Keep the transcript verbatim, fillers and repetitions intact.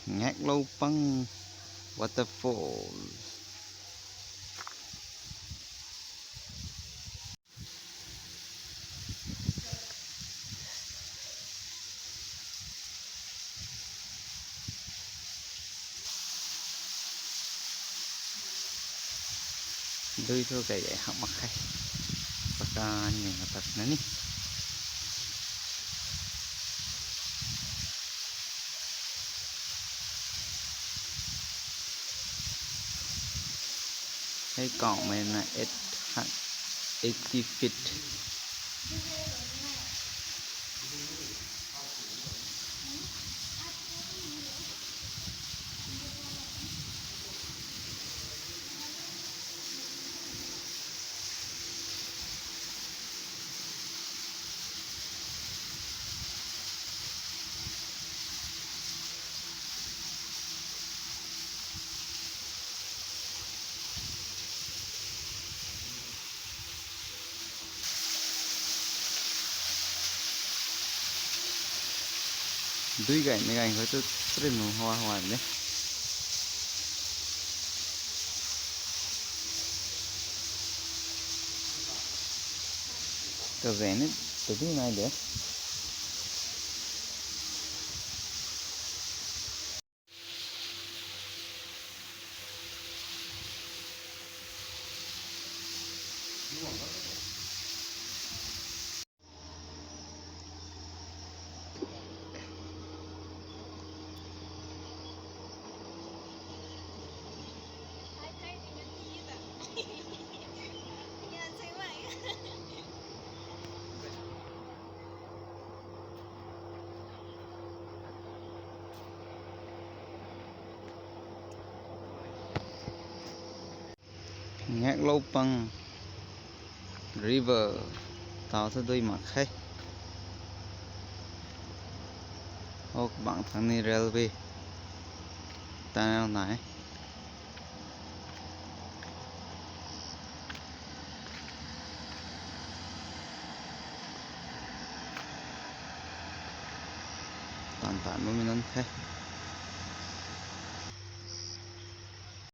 Ngakloupang Waterfall. Dui thu kai gay hak mak khe. Pakan nge na pat na ni. Hei kaumei na eight, eighty feet. Dui gaymei ganv khou tu trim hawa hawa de. Kazaeng ni tabui nai de. Ngakloupang River tau thu dui mak khe. Ok, bang thang ni railway tunnel nai. Tan tan bammei nunc the.